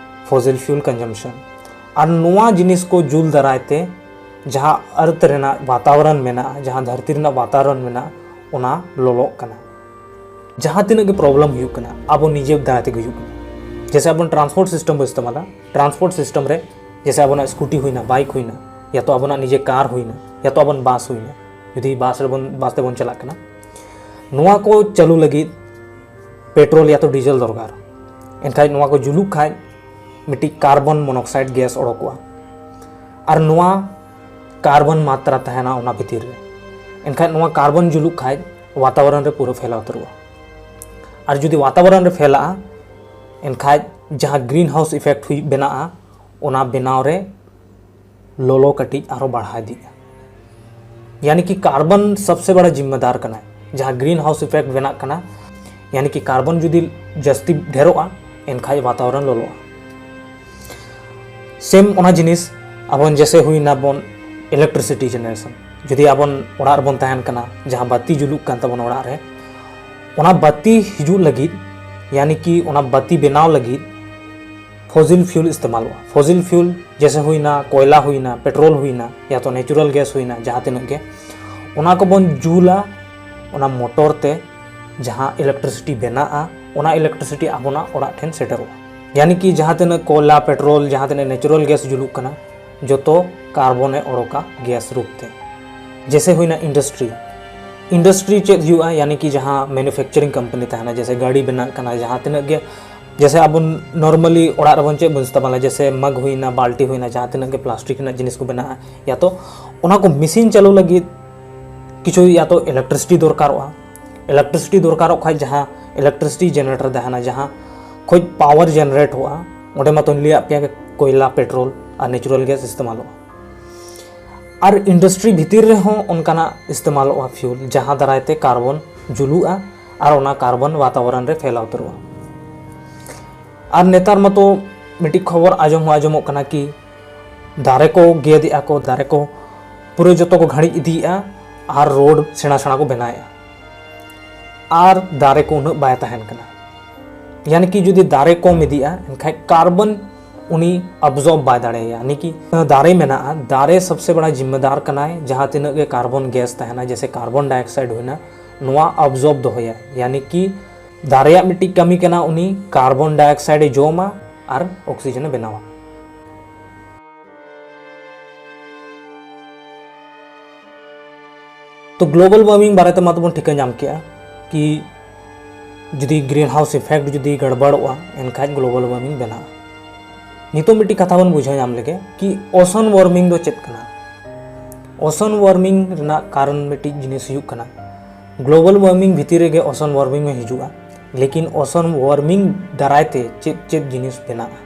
ᱯᱷᱚᱥᱤᱞ ᱯᱷᱤᱭᱩᱞ ᱠᱚᱱᱡᱟᱢᱯᱥᱚᱱ᱾ ᱟᱨ ᱱᱚᱣᱟ ᱡᱤᱱᱤᱥ ᱠᱚ ᱡᱩᱞ ᱫᱟᱨᱟᱭ ᱛᱮ ᱡᱟᱦᱟᱸ ᱟᱨᱛᱷ ᱨᱮᱱᱟᱜ ᱵᱟᱛᱟᱵᱚᱨᱚᱱ ᱢᱮᱱᱟᱜᱼᱟ, ᱡᱟᱦᱟᱸ ᱫᱷᱟᱹᱨᱛᱤ ᱨᱮᱱᱟᱜ ᱵᱟᱛᱟᱵᱚᱨᱚᱱ ᱢᱮᱱᱟᱜᱼᱟ, ᱚᱱᱟ ᱞᱚᱞᱚᱜ ᱠᱟᱱᱟ᱾ ᱡᱟᱦᱟᱸ ᱛᱤᱱᱟᱹᱜ ᱜᱮ ᱯᱨᱚᱵᱞᱮᱢ ᱦᱩᱭᱩᱜ ᱠᱟᱱᱟ, ᱟᱵᱚ ᱱᱤᱡᱮ ᱫᱟᱨᱟᱭ ᱛᱮᱜᱮ ᱦᱩᱭᱩᱜ ᱠᱟᱱᱟ᱾ ᱡᱮᱭᱥᱮ ᱟᱵᱚᱱ ᱴᱨᱟᱱᱥᱯᱳᱨᱴ ᱥᱤᱥᱴᱮᱢ ᱵᱚᱱ ᱤᱥᱛᱮᱢᱟᱞᱟ, ᱴᱨᱟᱱᱥᱯᱳᱨᱴ ᱥᱤᱥᱴᱮᱢ ᱨᱮ ᱡᱮᱭᱥᱮ ᱟᱵᱚᱱᱟᱜ ᱥᱠᱩᱴᱤ ᱦᱩᱭᱱᱟ, ᱵᱟᱭᱤᱠ ᱦᱩᱭᱱᱟ, ᱭᱟ ᱛᱚ ᱟᱵᱚᱱᱟᱜ ᱱᱤᱡᱮ ᱠᱟᱨ ᱦᱩᱭᱱᱟ, ᱭᱟ ᱛᱚ ᱟᱵᱚᱱ ᱵᱟᱥ ᱦᱩᱭᱱᱟ, ᱡᱩᱫᱤ ᱵᱟᱥ ᱨᱮᱵᱚᱱ, ᱵᱟᱥ ᱛᱮᱵᱚᱱ ᱪᱟᱞᱟᱜ ᱠᱟᱱᱟ, ᱱᱚᱣᱟ ᱠᱚ ᱪᱟᱹᱞᱩ ᱞᱟᱹᱜᱤᱫ ᱯᱮᱴᱨᱳᱞ ᱭᱟ ᱛᱚ ᱰᱤᱡᱮᱞ ᱫᱚᱨᱠᱟᱨ᱾ ᱮᱱᱠᱷᱟᱱ ᱱᱚᱣᱟ ᱠᱚ ᱡᱩᱞᱩᱜ ᱠᱷᱟᱱ ᱢᱤᱫᱴᱤᱡ ᱠᱟᱨᱵᱚᱱ ᱢᱚᱱᱚᱠᱥᱟᱭᱤᱰ ᱜᱮᱥ ᱚᱰᱚᱠᱚᱜᱼᱟ᱾ ᱟᱨ ᱱᱚᱣᱟ ᱠᱟᱨᱵᱚᱱ ᱢᱟᱛᱨᱟ ᱛᱟᱦᱮᱱᱟ ᱚᱱᱟ ᱵᱷᱤᱛᱤᱨ ᱨᱮ᱾ ᱮᱱᱠᱷᱟᱱ ᱱᱚᱣᱟ ᱠᱟᱨᱵᱚᱱ ᱡᱩᱞᱩᱜ ᱠᱷᱟᱱ ᱣᱟᱛᱟᱵᱚᱨᱚᱱ ᱨᱮ ᱯᱩᱨᱟᱹ ᱯᱷᱮᱞᱟᱣ ᱩᱛᱟᱹᱨᱚᱜᱼᱟ᱾ ᱟᱨ ᱡᱩᱫᱤ ᱣᱟᱛᱟᱵᱚᱨᱚᱱ ᱨᱮ ᱯᱷᱮᱞᱟᱜᱼᱟ, ᱮᱱᱠᱷᱟᱱ ᱡᱟᱦᱟᱸ ᱜᱨᱤᱱ ᱦᱟᱣᱩᱥ ᱤᱯᱷᱮᱠᱴ ᱦᱩᱭ ᱵᱮᱱᱟᱜᱼᱟ, ᱚᱱᱟ ᱵᱮᱱᱟᱣ ᱨᱮ ᱞᱚᱞᱚ ᱠᱟᱹᱴᱤᱡ ᱟᱨᱦᱚᱸ ᱵᱟᱲᱦᱟᱣ ᱤᱫᱤᱜᱼᱟ᱾ ᱭᱟᱱᱤ ᱠᱤ ᱠᱟᱨᱵᱚᱱ ᱥᱚᱵᱥᱮ ᱵᱟᱲᱟ ᱡᱤᱢᱢᱮᱫᱟᱨ ᱠᱟᱱᱟᱭ, ᱡᱟᱦᱟᱸ ᱜᱨᱤᱱ ᱦᱟᱣᱩᱥ ᱤᱯᱷᱮᱠᱴ ᱵᱮᱱᱟᱜ ᱠᱟᱱᱟ᱾ ᱭᱟᱱᱤ ᱠᱤ ᱠᱟᱨᱵᱚᱱ ᱡᱩᱫᱤ ᱡᱟᱹᱥᱛᱤ ᱰᱷᱮᱨᱚᱜᱼᱟ, ᱮᱱᱠᱷᱟᱱ ᱣᱟᱛᱟᱵᱚᱨᱚᱱ ᱞᱚᱞᱚᱜᱼᱟ᱾ ᱥᱮᱢ ᱚᱱᱟ ᱡᱤᱱᱤᱥ ᱟᱵᱚᱱ ᱡᱮᱥᱮ ᱦᱩᱭᱱᱟ ᱵᱚᱱ ᱤᱞᱮᱠᱴᱨᱤᱥᱤᱴᱤ ᱡᱮᱱᱟᱨᱮᱥᱚᱱ, ᱡᱩᱫᱤ ᱟᱵᱚᱱ ᱚᱲᱟᱜ ᱨᱮᱵᱚᱱ ᱛᱟᱦᱮᱱ ᱠᱟᱱᱟ, ᱡᱟᱦᱟᱸ ᱵᱟᱹᱛᱤ ᱡᱩᱞᱩᱜ ᱠᱟᱱ ᱛᱟᱵᱚᱱᱟ ᱚᱲᱟᱜ ᱨᱮ, ᱚᱱᱟ ᱵᱟᱹᱛᱤ ᱦᱤᱡᱩᱜ ᱞᱟᱹᱜᱤᱫ, ᱭᱟᱱᱤ ᱠᱤ ᱚᱱᱟ ᱵᱟᱹᱛᱤ ᱵᱮᱱᱟᱣ ᱞᱟᱹᱜᱤᱫ ᱯᱷᱚᱥᱤᱞ ᱯᱷᱤᱭᱩᱞ ᱤᱥᱛᱮᱢᱟᱞᱚᱜᱼᱟ᱾ ᱯᱷᱚᱥᱤᱞ ᱯᱷᱤᱭᱩᱞ ᱡᱮᱥᱮ ᱦᱩᱭᱱᱟ ᱠᱚᱭᱞᱟ ᱦᱩᱭᱱᱟ, ᱯᱮᱴᱨᱳᱞ ᱦᱩᱭᱱᱟ, ᱭᱟ ᱛᱚ ᱱᱮᱪᱩᱨᱟᱞ ᱜᱮᱥ ᱦᱩᱭᱱᱟ, ᱡᱟᱦᱟᱸ ᱛᱤᱱᱟᱹᱜ ᱜᱮ, ᱚᱱᱟ ᱠᱚᱵᱚᱱ ᱡᱩᱞᱟ ᱚᱱᱟ ᱢᱚᱴᱚᱨ ᱛᱮ, ᱡᱟᱦᱟᱸ ᱤᱞᱮᱠᱴᱨᱤᱥᱤᱴᱤ ᱵᱮᱱᱟᱜᱼᱟ, ᱚᱱᱟ ᱤᱞᱮᱠᱴᱨᱤᱥᱤᱴᱤ ᱟᱵᱚᱱᱟᱜ ᱚᱲᱟᱜ ᱴᱷᱮᱱ ᱥᱮᱴᱮᱨᱚᱜᱼᱟ᱾ ᱭᱟᱱᱤ ᱠᱤ ᱡᱟᱦᱟᱸ ᱛᱤᱱᱟᱹᱜ ᱠᱚᱭᱞᱟ, ᱯᱮᱴᱨᱳᱞ, ᱡᱟᱦᱟᱸ ᱛᱤᱱᱟᱹᱜ ᱱᱮᱪᱩᱨᱟᱞ ᱜᱮᱥ ᱡᱩᱞᱩᱜ ᱠᱟᱱᱟ, ᱡᱚᱛᱚ ᱠᱟᱨᱵᱚᱱᱮ ᱚᱰᱚᱠᱟ ᱜᱮᱥ ᱨᱩᱯ ᱛᱮ᱾ ᱡᱮᱥᱮ ᱦᱩᱭᱱᱟ ᱤᱱᱰᱟᱥᱴᱨᱤ, ᱤᱱᱰᱟᱥᱴᱨᱤ ᱪᱮᱫ ᱦᱩᱭᱩᱜᱼᱟ? ᱭᱟᱱᱤ ᱠᱤ ᱡᱟᱦᱟᱸ ᱢᱮᱱᱩᱯᱷᱮᱠᱪᱟᱨᱤᱝ ᱠᱳᱢᱯᱟᱱᱤ ᱛᱟᱦᱮᱱᱟ, ᱡᱮᱥᱮ ᱜᱟᱹᱰᱤ ᱵᱮᱱᱟᱜ ᱠᱟᱱᱟ, ᱡᱟᱦᱟᱸ ᱛᱤᱱᱟᱹᱜ ᱜᱮ, ᱡᱮᱥᱮ ᱟᱵᱚ ᱱᱚᱨᱢᱟᱞᱤ ᱚᱲᱟᱜ ᱨᱮᱵᱚᱱ ᱪᱮᱫ ᱵᱚᱱ ᱤᱥᱛᱮᱢᱟᱞᱟ, ᱡᱮᱥᱮ ᱢᱟᱜᱽ ᱦᱩᱭᱱᱟ, ᱵᱟᱞᱴᱤ ᱦᱩᱭᱱᱟ, ᱡᱟᱦᱟᱸ ᱛᱤᱱᱟᱹᱜ ᱜᱮ ᱯᱞᱟᱥᱴᱤᱠ ᱨᱮᱱᱟᱜ ᱡᱤᱱᱤᱥ ᱠᱚ ᱵᱮᱱᱟᱜᱼᱟ, ᱭᱟ ᱛᱚ ᱚᱱᱟ ᱠᱚ ᱢᱮᱥᱤᱱ ᱪᱟᱹᱞᱩ ᱞᱟᱹᱜᱤᱫ ᱠᱤᱪᱷᱩ ᱭᱟ ᱛᱚ ᱤᱞᱮᱠᱴᱨᱤᱥᱤᱴᱤ ᱫᱚᱨᱠᱟᱨᱚᱜᱼᱟ᱾ ᱤᱞᱮᱠᱴᱨᱤᱥᱤᱴᱤ ᱫᱚᱨᱠᱟᱨᱚᱜ ᱠᱷᱟᱡ ᱡᱟᱦᱟᱸ ᱤᱞᱮᱠᱴᱨᱤᱥᱤᱴᱤ ᱡᱮᱱᱟᱨᱮᱴᱚᱨ ᱛᱟᱦᱮᱱᱟ, ᱡᱟᱦᱟᱸ ᱠᱷᱚᱡ ᱯᱟᱣᱟᱨ ᱡᱮᱱᱟᱨᱮᱴ ᱦᱩᱭᱩᱜᱼᱟ, ᱚᱸᱰᱮ ᱢᱟᱛᱚᱧ ᱞᱟᱹᱭᱟᱫ ᱯᱮᱭᱟ ᱠᱚᱭᱞᱟ, ᱯᱮᱴᱨᱳᱞ ᱟᱨ ᱱᱮᱪᱩᱨᱟᱞ ᱜᱮᱥ ᱤᱥᱛᱮᱢᱟᱞᱚᱜᱼᱟ᱾ ᱟᱨ ᱤᱱᱰᱟᱥᱴᱨᱤ ᱵᱷᱤᱛᱤᱨ ᱨᱮᱦᱚᱸ ᱚᱱᱠᱟᱱᱟᱜ ᱤᱥᱛᱮᱢᱟᱞᱚᱜᱼᱟ ᱯᱷᱤᱭᱩᱞ, ᱡᱟᱦᱟᱸ ᱫᱟᱨᱟᱭ ᱛᱮ ᱠᱟᱨᱵᱚᱱ ᱡᱩᱞᱩᱜᱼᱟ ᱟᱨ ᱚᱱᱟ ᱠᱟᱨᱵᱚᱱ ᱣᱟᱛᱟᱵᱚᱨᱚᱱ ᱨᱮ ᱯᱷᱮᱞᱟᱣ ᱩᱛᱟᱹᱨᱚᱜᱼᱟ᱾ ᱟᱨ ᱱᱮᱛᱟᱨ ᱢᱟᱛᱚ ᱢᱤᱫᱴᱤᱡ ᱠᱷᱚᱵᱚᱨ ᱟᱸᱡᱚᱢ ᱦᱚᱸ ᱟᱸᱡᱚᱢᱚᱜ ᱠᱟᱱᱟ ᱠᱤ ᱫᱟᱨᱮ ᱠᱚ ᱜᱮᱫ ᱮᱫᱼᱟ ᱠᱚ, ᱫᱟᱨᱮ ᱠᱚ ᱯᱩᱨᱟᱹ ᱡᱚᱛᱚ ᱠᱚ ᱜᱷᱟᱹᱲᱤᱡ ᱤᱫᱤᱭᱮᱫᱼᱟ᱾ ᱟᱨ ᱨᱳᱰ ᱥᱮᱬᱟ ᱥᱮᱬᱟ ᱠᱚ ᱵᱮᱱᱟᱣᱮᱫᱼᱟ, ᱟᱨ ᱫᱟᱨᱮ ᱠᱚ ᱩᱱᱟᱹᱜ ᱵᱟᱭ ᱛᱟᱦᱮᱱ ᱠᱟᱱᱟ᱾ ᱭᱟᱱᱤ ᱠᱤ ᱡᱩᱫᱤ ᱫᱟᱨᱮ ᱠᱚᱢ ᱤᱫᱤᱜᱼᱟ, ᱮᱱᱠᱷᱟᱡ ᱠᱟᱨᱵᱚᱱ ᱩᱱᱤ ᱟᱵᱡᱚᱨᱵ ᱵᱟᱭ ᱫᱟᱲᱮᱭᱟᱜᱼᱟ᱾ ᱭᱟᱱᱤ ᱠᱤ ᱫᱟᱨᱮ ᱢᱮᱱᱟᱜᱼᱟ, ᱫᱟᱨᱮ ᱥᱚᱵᱥᱮ ᱵᱟᱲᱟ ᱡᱤᱢᱢᱮᱫᱟᱨ ᱠᱟᱱᱟᱭ ᱡᱟᱦᱟᱸ ᱛᱤᱱᱟᱹᱜ ᱜᱮ ᱠᱟᱨᱵᱚᱱ ᱜᱮᱥ ᱛᱟᱦᱮᱱᱟ, ᱡᱮᱥᱮ ᱠᱟᱨᱵᱚᱱ ᱰᱟᱭᱚᱠᱥᱟᱭᱤᱰ ᱦᱩᱭᱱᱟ, ᱱᱚᱣᱟ ᱟᱵᱡᱚᱨᱵ ᱫᱚᱦᱚᱭᱟ᱾ ᱭᱟᱱᱤ ᱠᱤ ᱫᱟᱨᱮᱭᱟᱜ ᱢᱤᱫᱴᱤᱡ ᱠᱟᱹᱢᱤ ᱠᱟᱱᱟ, ᱩᱱᱤ ᱠᱟᱨᱵᱚᱱ ᱰᱟᱭᱚᱠᱥᱟᱭᱤᱰ ᱮ ᱡᱚᱢᱟ ᱟᱨ ᱚᱠᱥᱤᱡᱮᱱ ᱮ ᱵᱮᱱᱟᱣᱟ᱾ ᱛᱚ, ᱜᱞᱳᱵᱟᱞ ᱳᱣᱟᱨᱢᱤᱝ ᱵᱟᱨᱮᱛᱮ ᱢᱟ ᱛᱚᱵᱚᱱ ᱴᱷᱤᱠᱟᱹ ᱧᱟᱢ ᱠᱮᱜᱼᱟ ᱠᱤ ᱡᱩᱫᱤ ᱜᱨᱤᱱ ᱦᱟᱣᱩᱥ ᱤᱯᱷᱮᱠᱴ ᱡᱩᱫᱤ ᱜᱟᱲᱵᱟᱲᱚᱜᱼᱟ, ᱮᱱᱠᱷᱟᱡ ᱜᱞᱳᱵᱟᱞ ᱳᱣᱟᱨᱢᱤᱝ ᱵᱮᱱᱟᱜᱼᱟ᱾ ᱱᱤᱛᱚᱜ ᱢᱤᱫᱴᱤᱡ ᱠᱟᱛᱷᱟ ᱵᱚᱱ ᱵᱩᱡᱷᱟᱹᱣ ᱧᱟᱢ ᱞᱮᱜᱮ ᱠᱤ ᱳᱥᱚᱱ ᱳᱣᱟᱨᱢᱤᱝ ᱫᱚ ᱪᱮᱫ ᱠᱟᱱᱟ᱾ ᱳᱥᱚᱱ ᱳᱣᱟᱨᱢᱤᱝ ᱨᱮᱱᱟᱜ ᱠᱟᱨᱚᱱ ᱢᱤᱫᱴᱤᱡ ᱡᱤᱱᱤᱥ ᱦᱩᱭᱩᱜ ᱠᱟᱱᱟ, ᱜᱞᱳᱵᱟᱞ ᱳᱣᱟᱨᱢᱤᱝ ᱵᱷᱤᱛᱤᱨ ᱨᱮᱜᱮ ᱳᱥᱚᱱ ᱳᱣᱟᱨᱢᱤᱝ ᱦᱚᱸ ᱦᱤᱡᱩᱜᱼᱟ, ᱞᱮᱠᱤᱱ ᱳᱥᱚᱱ ᱳᱣᱟᱨᱢᱤᱝ ᱫᱟᱨᱟᱭ ᱛᱮ ᱪᱮᱫ ᱪᱮᱫ ᱡᱤᱱᱤᱥ ᱵᱮᱱᱟᱜᱼᱟ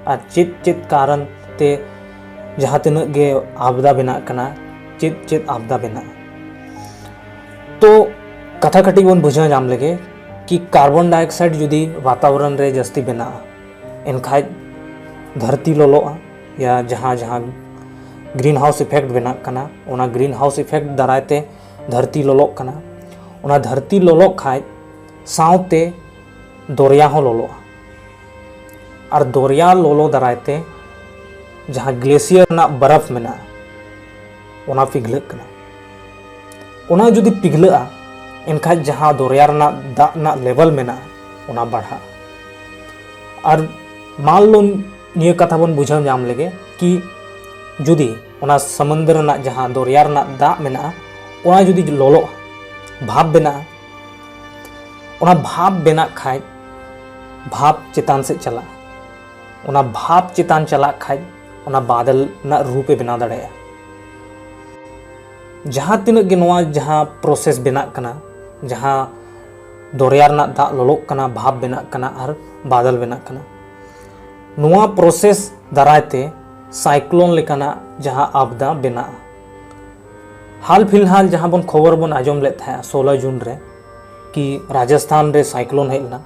ᱟᱨ ᱪᱮᱫ ᱪᱮᱫ ᱠᱟᱨᱚᱱ ᱛᱮ ᱡᱟᱦᱟᱸ ᱛᱤᱱᱟᱹᱜ ᱜᱮ ᱟᱵᱫᱟ ᱵᱮᱱᱟᱜ ᱠᱟᱱᱟ, ᱪᱮᱫ ᱪᱮᱫ ᱟᱵᱫᱟ ᱵᱮᱱᱟᱜᱼᱟ᱾ ᱛᱚ, ᱠᱟᱛᱷᱟ ᱠᱟᱹᱴᱤᱡ ᱵᱚᱱ ᱵᱩᱡᱷᱟᱹᱣ ᱧᱟᱢ ᱞᱮᱜᱮ ᱠᱤ ᱠᱟᱨᱵᱚᱱ ᱰᱟᱭᱚᱠᱥᱟᱭᱤᱰ ᱡᱩᱫᱤ ᱵᱟᱛᱟᱵᱚᱨᱚᱱ ᱨᱮ ᱡᱟᱹᱥᱛᱤ ᱵᱮᱱᱟᱜᱼᱟ, ᱮᱱᱠᱷᱟᱡ ᱫᱷᱟᱹᱨᱛᱤ ᱞᱚᱞᱚᱜᱼᱟ, ᱭᱟ ᱡᱟᱦᱟᱸ ᱡᱟᱦᱟᱸ ᱜᱨᱤᱱ ᱦᱟᱣᱩᱥ ᱤᱯᱷᱮᱠᱴ ᱵᱮᱱᱟᱜ ᱠᱟᱱᱟ, ᱚᱱᱟ ᱜᱨᱤᱱ ᱦᱟᱣᱩᱥ ᱤᱯᱷᱮᱠᱴ ᱫᱟᱨᱟᱭ ᱛᱮ ᱫᱷᱟᱹᱨᱛᱤ ᱞᱚᱞᱚᱜ ᱠᱟᱱᱟ᱾ ᱚᱱᱟ ᱫᱷᱟᱹᱨᱛᱤ ᱞᱚᱞᱚᱜ ᱠᱷᱟᱡ ᱥᱟᱶᱛᱮ ᱫᱚᱨᱭᱟ ᱦᱚᱸ ᱞᱚᱞᱚᱜᱼᱟ᱾ ᱟᱨ ᱫᱚᱨᱭᱟ ᱞᱚᱞᱚ ᱫᱟᱨᱟᱭ ᱛᱮ ᱡᱟᱦᱟᱸ ᱜᱞᱮᱥᱤᱭᱟᱨ ᱨᱮᱱᱟᱜ ᱵᱚᱨᱚᱯᱷ ᱢᱮᱱᱟᱜᱼᱟ, ᱚᱱᱟ ᱯᱤᱜᱷᱞᱟᱹᱜ ᱠᱟᱱᱟ᱾ ᱚᱱᱟ ᱡᱩᱫᱤ ᱯᱤᱜᱷᱞᱟᱹᱜᱼᱟ, ᱮᱱᱠᱷᱟᱡ ᱡᱟᱦᱟᱸ ᱫᱚᱨᱭᱟ ᱨᱮᱱᱟᱜ ᱫᱟᱜ ᱨᱮᱱᱟᱜ ᱞᱮᱵᱮᱞ ᱢᱮᱱᱟᱜᱼᱟ, ᱚᱱᱟ ᱵᱟᱲᱦᱟᱜᱼᱟ᱾ ᱟᱨ ᱢᱟᱱ ᱞᱚ ᱱᱤᱭᱟᱹ ᱠᱟᱛᱷᱟ ᱵᱚᱱ ᱵᱩᱡᱷᱟᱹᱣ ᱧᱟᱢ ᱞᱮᱜᱮ ᱠᱤ ᱡᱩᱫᱤ ᱚᱱᱟ ᱥᱟᱢᱩᱱᱫᱨ ᱨᱮᱱᱟᱜ ᱡᱟᱦᱟᱸ ᱫᱚᱨᱭᱟ ᱨᱮᱱᱟᱜ ᱫᱟᱜ ᱢᱮᱱᱟᱜᱼᱟ, ᱚᱱᱟ ᱡᱩᱫᱤ ᱞᱚᱞᱚᱜᱼᱟ, ᱵᱷᱟᱯ ᱵᱮᱱᱟᱜᱼᱟ, ᱚᱱᱟ ᱵᱷᱟᱯ ᱵᱮᱱᱟᱜ ᱠᱷᱟᱡ ᱵᱷᱟᱯ ᱪᱮᱛᱟᱱ ᱥᱮᱫ ᱪᱟᱞᱟᱜᱼᱟ᱾ ᱚᱱᱟ ᱵᱷᱟᱯ ᱪᱮᱛᱟᱱ ᱪᱟᱞᱟᱜ ᱠᱷᱟᱡ ᱚᱱᱟ ᱵᱟᱫᱚᱞ ᱨᱮᱱᱟᱜ ᱨᱩᱯ ᱮ ᱵᱮᱱᱟᱣ ᱫᱟᱲᱮᱭᱟᱜᱼᱟ᱾ ᱡᱟᱦᱟᱸ ᱛᱤᱱᱟᱹᱜ ᱜᱮ ᱱᱚᱣᱟ ᱡᱟᱦᱟᱸ ᱯᱨᱚᱥᱮᱥ ᱵᱮᱱᱟᱜ ᱠᱟᱱᱟ, ᱡᱟᱦᱟᱸ ᱫᱚᱨᱭᱟ ᱨᱮᱱᱟᱜ ᱫᱟᱜ ᱞᱚᱞᱚᱜ ᱠᱟᱱᱟ, ᱵᱷᱟᱯ ᱵᱮᱱᱟᱜ ᱠᱟᱱᱟ ᱟᱨ ᱵᱟᱫᱚᱞ ᱵᱮᱱᱟᱜ ᱠᱟᱱᱟ, ᱱᱚᱣᱟ ᱯᱨᱚᱥᱮᱥ ᱫᱟᱨᱟᱭ ᱛᱮ ᱥᱟᱭᱠᱞᱳᱱ ᱞᱮᱠᱟᱱᱟᱜ ᱡᱟᱦᱟᱸ ᱟᱵᱫᱟ ᱵᱮᱱᱟᱜᱼᱟ᱾ ᱦᱟᱞ ᱯᱷᱤᱞᱦᱟᱞ ᱡᱟᱦᱟᱸ ᱵᱚᱱ ᱠᱷᱚᱵᱚᱨ ᱵᱚᱱ ᱟᱸᱡᱚᱢ ᱞᱮᱫ ᱛᱟᱦᱮᱸᱜᱼᱟ ᱥᱳᱞᱳ ᱡᱩᱱ ᱨᱮ, ᱠᱤ ᱨᱟᱡᱚᱥᱛᱷᱟᱱ ᱨᱮ ᱥᱟᱭᱠᱞᱳᱱ ᱦᱮᱡ ᱞᱮᱱᱟ,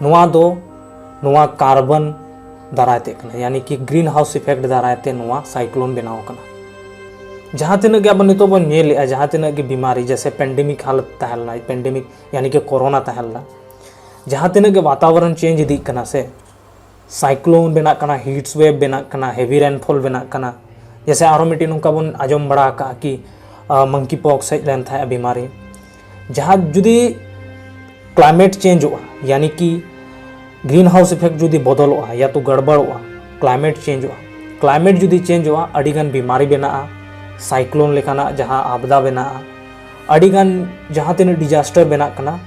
ᱱᱚᱣᱟ ᱫᱚ ᱱᱚᱣᱟ ᱠᱟᱨᱵᱚᱱ ᱫᱟᱨᱟᱭ ᱛᱮ ᱠᱟᱱᱟ, ᱭᱟᱱᱤ ᱠᱤ ᱜᱨᱤᱱ ᱦᱟᱣᱩᱥ ᱤᱯᱷᱮᱠᱴ ᱫᱟᱨᱟᱭ ᱛᱮ ᱱᱚᱣᱟ ᱥᱟᱭᱠᱞᱳᱱ ᱵᱮᱱᱟᱣ ᱠᱟᱱᱟ᱾ ᱡᱟᱦᱟᱸ ᱛᱤᱱᱟᱹᱜ ᱜᱮ ᱟᱵᱚ ᱱᱤᱛᱚᱜ ᱵᱚᱱ ᱧᱮᱞᱮᱫᱼᱟ, ᱡᱟᱦᱟᱸ ᱛᱤᱱᱟᱹᱜ ᱜᱮ ᱵᱤᱢᱟᱨᱤ, ᱡᱮᱭᱥᱮ ᱯᱮᱱᱰᱮᱢᱤᱠ ᱦᱟᱞᱚᱛ ᱛᱟᱦᱮᱸ ᱞᱮᱱᱟ, ᱯᱮᱱᱰᱮᱢᱤᱠ ᱭᱟᱱᱤ ᱠᱤ ᱠᱳᱨᱳᱱᱟ ᱛᱟᱦᱮᱸ ᱞᱮᱱᱟ, ᱡᱟᱦᱟᱸ ᱛᱤᱱᱟᱹᱜ ᱜᱮ ᱵᱟᱛᱟᱵᱚᱨᱚᱱ ᱪᱮᱧᱡᱽ ᱤᱫᱤᱜ ᱠᱟᱱᱟ ᱥᱮ, ᱥᱟᱭᱠᱞᱳᱱ ᱵᱮᱱᱟᱜ ᱠᱟᱱᱟ, ᱦᱤᱴ ᱣᱮᱵᱷ ᱵᱮᱱᱟᱜ ᱠᱟᱱᱟ, ᱦᱮᱵᱤ ᱨᱮᱱᱯᱷᱚᱞ ᱵᱮᱱᱟᱜ ᱠᱟᱱᱟ, ᱡᱮᱭᱥᱮ ᱟᱨᱚ ᱢᱤᱫᱴᱤᱡ ᱱᱚᱝᱠᱟ ᱵᱚᱱ ᱟᱸᱡᱚᱢ ᱵᱟᱲᱟ ᱟᱠᱟᱫᱼᱟ ᱠᱤ ᱢᱚᱝᱠᱤ ᱯᱚᱠᱥ ᱦᱮᱡ ᱞᱮᱱ ᱛᱟᱦᱮᱸᱫ ᱵᱤᱢᱟᱨᱤ᱾ ᱡᱟᱦᱟᱸ ᱡᱩᱫᱤ ᱠᱞᱟᱭᱢᱮᱴ ᱪᱮᱧᱡᱚᱜᱼᱟ, ᱭᱟᱱᱤ ᱠᱤ ᱜᱨᱤᱱ ᱦᱟᱣᱩᱥ ᱤᱯᱷᱮᱠᱴ ᱡᱩᱫᱤ ᱵᱚᱫᱚᱞᱚᱜᱼᱟ ᱭᱟ ᱛᱚ ᱜᱟᱲᱵᱟᱲᱚᱜᱼᱟ, ᱠᱞᱟᱭᱢᱮᱴ ᱪᱮᱧᱡᱚᱜᱼᱟ, ᱠᱞᱟᱭᱢᱮᱴ ᱡᱩᱫᱤ ᱪᱮᱧᱡᱚᱜᱼᱟ, ᱟᱹᱰᱤᱜᱟᱱ ᱵᱤᱢᱟᱨᱤ ᱵᱮᱱᱟᱜᱼᱟ, ᱥᱟᱭᱠᱞᱳᱱ ᱞᱮᱠᱟᱱᱟᱜ ᱡᱟᱦᱟᱸ ᱟᱵᱫᱟ ᱵᱮᱱᱟᱜᱼᱟ, ᱟᱹᱰᱤᱜᱟᱱ ᱡᱟᱦᱟᱸ ᱛᱤᱱᱟᱹᱜ ᱰᱤᱡᱟᱥᱴᱟᱨ ᱵᱮᱱᱟᱜ ᱠᱟᱱᱟ,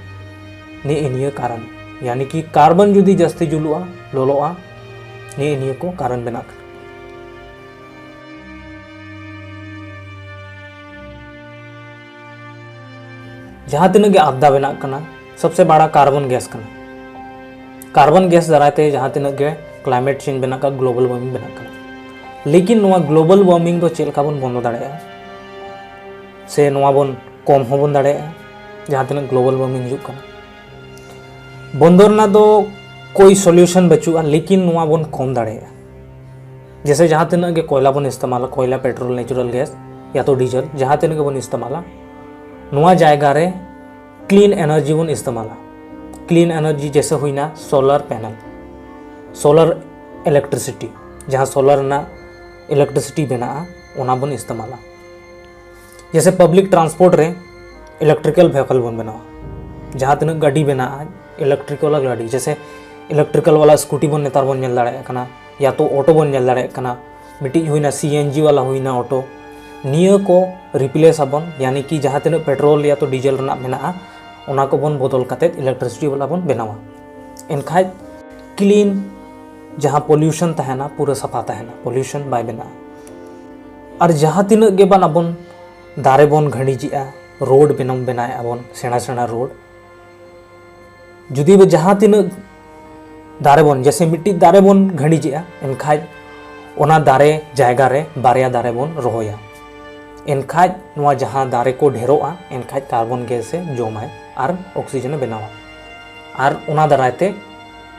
ᱱᱮᱜᱼᱮ ᱱᱤᱭᱟᱹ ᱠᱟᱨᱚᱱ, ᱭᱟᱱᱤ ᱠᱤ ᱠᱟᱨᱵᱚᱱ ᱡᱩᱫᱤ ᱡᱟᱹᱥᱛᱤ ᱡᱩᱞᱩᱜᱼᱟ, ᱞᱚᱞᱚᱜᱼᱟ, ᱱᱮᱜᱼᱮ ᱱᱤᱭᱟᱹ ᱠᱚ ᱠᱟᱨᱚᱱ ᱵᱮᱱᱟᱜ ᱠᱟᱱᱟ᱾ ᱡᱟᱦᱟᱸ ᱛᱤᱱᱟᱹᱜ ᱜᱮ ᱟᱵᱫᱟ ᱵᱮᱱᱟᱜ ᱠᱟᱱᱟ, ᱥᱚᱵᱥᱮ ᱵᱟᱲᱟ ᱠᱟᱨᱵᱚᱱ ᱜᱮᱥ ᱠᱟᱱᱟ᱾ ᱠᱟᱨᱵᱚᱱ ᱜᱮᱥ ᱫᱟᱨᱟᱭ ᱛᱮ ᱡᱟᱦᱟᱸ ᱛᱤᱱᱟᱹᱜ ᱜᱮ ᱠᱞᱟᱭᱢᱮᱴ ᱪᱮᱧᱡᱽ ᱵᱮᱱᱟᱜ ᱠᱟᱱᱟ, ᱜᱞᱳᱵᱟᱞ ᱣᱟᱨᱢᱤᱝ ᱵᱮᱱᱟᱜ ᱠᱟᱱᱟ᱾ ᱞᱮᱠᱤᱱ ᱱᱚᱣᱟ ᱜᱞᱳᱵᱟᱞ ᱣᱟᱨᱢᱤᱝ ᱫᱚ ᱪᱮᱫ ᱞᱮᱠᱟ ᱵᱚᱱ ᱵᱚᱱᱫᱚ ᱫᱟᱲᱮᱭᱟᱜᱼᱟ, ᱥᱮ ᱱᱚᱣᱟ ᱵᱚᱱ ᱠᱚᱢ ᱦᱚᱸᱵᱚᱱ ᱫᱟᱲᱮᱭᱟᱜᱼᱟ, ᱡᱟᱦᱟᱸ ᱛᱤᱱᱟᱹᱜ ᱜᱞᱳᱵᱟᱞ ᱣᱟᱨᱢᱤᱝ ᱦᱤᱡᱩᱜ ᱠᱟᱱᱟ? ᱵᱚᱱᱫᱚ ᱨᱮᱱᱟᱜ ᱫᱚ ᱠᱳᱭ ᱥᱚᱞᱤᱭᱩᱥᱚᱱ ᱵᱟᱹᱪᱩᱜᱼᱟ, ᱞᱮᱠᱤᱱ ᱱᱚᱣᱟ ᱵᱚᱱ ᱠᱚᱢ ᱫᱟᱲᱮᱭᱟᱜᱼᱟ᱾ ᱡᱮᱭᱥᱮ ᱡᱟᱦᱟᱸ ᱛᱤᱱᱟᱹᱜ ᱜᱮ ᱠᱚᱭᱞᱟ ᱵᱚᱱ ᱤᱥᱛᱮᱢᱟᱞᱟ, ᱠᱚᱭᱞᱟ, ᱯᱮᱴᱨᱳᱞ, ᱱᱮᱪᱩᱨᱟᱞ ᱜᱮᱥ ᱭᱟ ᱛᱚ ᱰᱤᱡᱮᱞ, ᱡᱟᱦᱟᱸ ᱛᱤᱱᱟᱹᱜ ᱜᱮᱵᱚᱱ ᱤᱥᱛᱮᱢᱟᱞᱟ, ᱱᱚᱣᱟ ᱡᱟᱭᱜᱟ ᱨᱮ ᱠᱞᱤᱱ ᱮᱱᱟᱨᱡᱤ ᱵᱚᱱ ᱤᱥᱛᱮᱢᱟᱞᱟ᱾ ᱠᱞᱤᱱ ᱮᱱᱟᱨᱡᱤ ᱡᱮᱭᱥᱮ ᱦᱩᱭᱱᱟ ᱥᱳᱞᱟᱨ ᱯᱮᱱᱮᱞ, ᱥᱳᱞᱟᱨ ᱤᱞᱮᱠᱴᱨᱤᱥᱤᱴᱤ, ᱡᱟᱦᱟᱸ ᱥᱳᱞᱟᱨ ᱨᱮᱱᱟᱜ ᱤᱞᱮᱠᱴᱨᱤᱥᱤᱴᱤ ᱵᱮᱱᱟᱜᱼᱟ, ᱚᱱᱟ ᱵᱚᱱ ᱤᱥᱛᱮᱢᱟᱞᱟ᱾ ᱡᱮᱭᱥᱮ ᱯᱟᱵᱽᱞᱤᱠ ᱴᱨᱟᱱᱥᱯᱳᱨᱴ ᱨᱮ ᱤᱞᱮᱠᱴᱨᱤᱠᱟᱞ ᱵᱷᱮᱦᱤᱠᱚᱞ ᱵᱚᱱ ᱵᱮᱱᱟᱣᱟ, ᱡᱟᱦᱟᱸ ᱛᱤᱱᱟᱹᱜ ᱜᱟᱹᱰᱤ ᱵᱮᱱᱟᱜᱼᱟ ᱤᱞᱮᱠᱴᱨᱤᱠᱟᱞ ᱜᱟᱹᱰᱤ, ᱡᱮᱭᱥᱮ ᱤᱞᱮᱠᱴᱨᱤᱠᱟᱞ ᱣᱟᱞᱟ ᱥᱠᱩᱴᱤ ᱵᱚᱱ ᱱᱮᱛᱟᱨ ᱵᱚᱱ ᱧᱮᱞ ᱫᱟᱲᱮᱭᱟᱜ ᱠᱟᱱᱟ, ᱭᱟ ᱛᱚ ᱚᱴᱳ ᱵᱚᱱ ᱧᱮᱞ ᱫᱟᱲᱮᱭᱟᱜ ᱠᱟᱱᱟ, ᱢᱤᱫᱴᱤᱡ ᱦᱩᱭᱱᱟ ᱥᱤ ᱮᱱ ᱡᱤ ᱣᱟᱞᱟ ᱦᱩᱭᱱᱟ ᱚᱴᱳ᱾ ᱱᱤᱭᱟᱹ ᱠᱚ ᱨᱤᱯᱞᱮᱥ ᱟᱵᱚᱱ, ᱭᱟᱱᱤ ᱠᱤ ᱡᱟᱦᱟᱸ ᱛᱤᱱᱟᱹᱜ ᱯᱮᱴᱨᱳᱞ ᱭᱟ ᱛᱚ ᱰᱤᱡᱮᱞ ᱨᱮᱱᱟᱜ ᱢᱮᱱᱟᱜᱼᱟ, ᱚᱱᱟ ᱠᱚᱵᱚᱱ ᱵᱚᱫᱚᱞ ᱠᱟᱛᱮᱫ ᱤᱞᱮᱠᱴᱨᱤᱥᱤᱴᱤ ᱣᱟᱞᱟ ᱵᱚᱱ ᱵᱮᱱᱟᱣᱟ᱾ ᱮᱱᱠᱷᱟᱡ ᱠᱞᱤᱱ ᱡᱟᱦᱟᱸ ᱯᱚᱞᱤᱭᱩᱥᱚᱱ ᱛᱟᱦᱮᱱᱟ, ᱯᱩᱨᱟᱹ ᱥᱟᱯᱷᱟ ᱛᱟᱦᱮᱱᱟ, ᱯᱚᱞᱤᱭᱩᱥᱚᱱ ᱵᱟᱭ ᱵᱮᱱᱟᱜᱼᱟ᱾ ᱟᱨ ᱡᱟᱦᱟᱸ ᱛᱤᱱᱟᱹᱜ ᱜᱮ ᱵᱟᱝ ᱟᱵᱚᱱ ᱫᱟᱨᱮ ᱵᱚᱱ ᱜᱷᱟᱹᱲᱤᱡᱮᱜᱼᱟ, ᱨᱳᱰ ᱵᱮᱱᱟᱣ ᱵᱮᱱᱟᱣᱮᱫᱼᱟ ᱵᱚᱱ, ᱥᱮᱬᱟ ᱥᱮᱬᱟ ᱨᱳᱰ, ᱡᱩᱫᱤ ᱵᱚ ᱡᱟᱦᱟᱸ ᱛᱤᱱᱟᱹᱜ ᱫᱟᱨᱮ ᱵᱚᱱ, ᱡᱮᱭᱥᱮ ᱢᱤᱫᱴᱤᱡ ᱫᱟᱨᱮ ᱵᱚᱱ ᱜᱷᱟᱹᱲᱤᱡᱮᱜᱼᱟ, ᱮᱱᱠᱷᱟᱡ ᱚᱱᱟ ᱫᱟᱨᱮ ᱡᱟᱭᱜᱟ ᱨᱮ ᱵᱟᱨᱭᱟ ᱫᱟᱨᱮ ᱵᱚᱱ ᱨᱚᱦᱚᱭᱟ᱾ ᱮᱱᱠᱷᱟᱡ ᱱᱚᱣᱟ ᱡᱟᱦᱟᱸ ᱫᱟᱨᱮ ᱠᱚ ᱰᱷᱮᱨᱚᱜᱼᱟ, ᱮᱱᱠᱷᱟᱡ ᱠᱟᱨᱵᱚᱱ ᱜᱮᱥ ᱮ ᱡᱚᱢᱟᱭ ᱟᱨ ᱚᱠᱥᱤᱡᱮᱱ ᱮ ᱵᱮᱱᱟᱣᱟ᱾ ᱟᱨ ᱚᱱᱟ ᱫᱟᱨᱟᱭ ᱛᱮ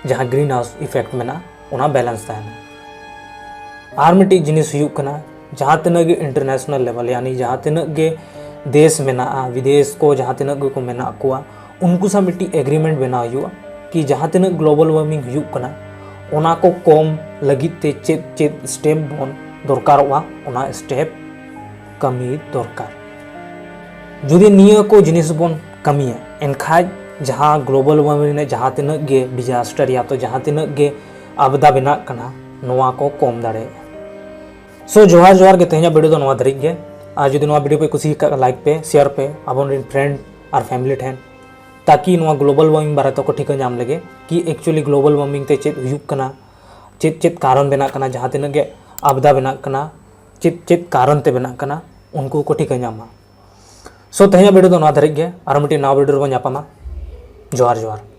ᱡᱟᱦᱟᱸ ᱜᱨᱤᱱ ᱦᱟᱣᱩᱥ ᱤᱯᱷᱮᱠᱴ ᱢᱮᱱᱟᱜᱼᱟ, ᱚᱱᱟ ᱵᱮᱞᱮᱱᱥ ᱛᱟᱦᱮᱱᱟ᱾ ᱟᱨ ᱢᱤᱫᱴᱤᱡ ᱡᱤᱱᱤᱥ ᱦᱩᱭᱩᱜ ᱠᱟᱱᱟ, ᱡᱟᱦᱟᱸ ᱛᱤᱱᱟᱹᱜ ᱜᱮ international level, ᱭᱟᱱᱤ ᱡᱟᱦᱟᱸ ᱛᱤᱱᱟᱹᱜ ᱜᱮ ᱫᱮᱥ ᱢᱮᱱᱟᱜᱼᱟ, ᱵᱤᱫᱮᱥ ᱠᱚ ᱡᱟᱦᱟᱸ ᱛᱤᱱᱟᱹᱜ ᱜᱮᱠᱚ ᱢᱮᱱᱟᱜ ᱠᱚᱣᱟ, ᱩᱱᱠᱩ ᱥᱟᱶ ᱢᱤᱫᱴᱤᱡ agreement ᱵᱮᱱᱟᱣ ᱦᱩᱭᱩᱜᱼᱟ ᱠᱤ ᱡᱟᱦᱟᱸ ᱛᱤᱱᱟᱹᱜ global warming ᱦᱩᱭᱩᱜ ᱠᱟᱱᱟ, ᱚᱱᱟ ᱠᱚ ᱠᱚᱢ ᱞᱟᱹᱜᱤᱫ ᱛᱮ ᱪᱮᱫ ᱪᱮᱫ step ᱵᱚᱱ ᱫᱚᱨᱠᱟᱨᱚᱜᱼᱟ, ᱚᱱᱟ step ᱠᱟᱹᱢᱤ ᱫᱚᱨᱠᱟᱨ᱾ ᱡᱩᱫᱤ ᱱᱤᱭᱟᱹ ᱠᱚ ᱡᱤᱱᱤᱥ ᱵᱚᱱ ᱠᱟᱹᱢᱤᱭᱟ, ᱮᱱᱠᱷᱟᱡ ᱡᱟᱦᱟᱸ global warming ᱨᱮ ᱡᱟᱦᱟᱸ ᱛᱤᱱᱟᱹᱜ ᱜᱮ disaster ᱭᱟ ᱛᱚ ᱡᱟᱦᱟᱸ ᱛᱤᱱᱟᱹᱜ ᱜᱮ ᱟᱵᱫᱟ ᱵᱮᱱᱟᱜ ᱠᱟᱱᱟ, ᱱᱚᱣᱟ ᱠᱚ ᱠᱚᱢ ᱫᱟᱲᱮᱭᱟᱜᱼᱟ᱾ So ᱡᱚᱦᱟᱨ ᱡᱚᱦᱟᱨ ᱜᱮ, ᱛᱮᱦᱮᱧᱟᱜ video ᱫᱚ ᱱᱚᱣᱟ ᱫᱷᱟᱹᱨᱤᱡ ᱜᱮ᱾ ᱟᱨ ᱡᱩᱫᱤ ᱱᱚᱣᱟ video ᱯᱮ ᱠᱩᱥᱤ ᱟᱠᱟᱫ, like ᱯᱮ, share ᱯᱮ ᱟᱵᱚᱨᱮᱱ friend ᱟᱨ family ᱴᱷᱮᱱ, ᱛᱟᱠᱤ ᱱᱚᱣᱟ global warming ᱵᱟᱨᱮ ᱛᱮᱠᱚ ᱴᱷᱤᱠᱟᱹ ᱧᱟᱢ ᱞᱮᱜᱮ ᱠᱤ actually global warming ᱛᱮ ᱪᱮᱫ ᱦᱩᱭᱩᱜ ᱠᱟᱱᱟ, ᱪᱮᱫ ᱪᱮᱫ ᱠᱟᱨᱚᱱ ᱵᱮᱱᱟᱜ ᱠᱟᱱᱟ, ᱡᱟᱦᱟᱸ ᱛᱤᱱᱟᱹᱜ ᱜᱮ ᱟᱵᱫᱟ ᱵᱮᱱᱟᱜ ᱠᱟᱱᱟ, ᱪᱮᱫ ᱪᱮᱫ ᱠᱟᱨᱚᱱ ᱛᱮ ᱵᱮᱱᱟᱜ ᱠᱟᱱᱟ, ᱩᱱᱠᱩ ᱠᱚ ᱴᱷᱤᱠᱟᱹ ᱧᱟᱢᱟ᱾ So ᱛᱮᱦᱮᱧᱟᱜ video ᱫᱚ ᱱᱚᱣᱟ ᱫᱷᱟᱹᱨᱤᱡ ᱜᱮ, ᱟᱨ ᱢᱤᱫᱴᱤᱡ ᱱᱟᱣᱟ video ᱨᱮᱵᱚᱱ ᱧᱟᱯᱟᱢᱟ᱾ ᱡᱚᱦᱟᱨ ᱡᱚᱦᱟᱨ᱾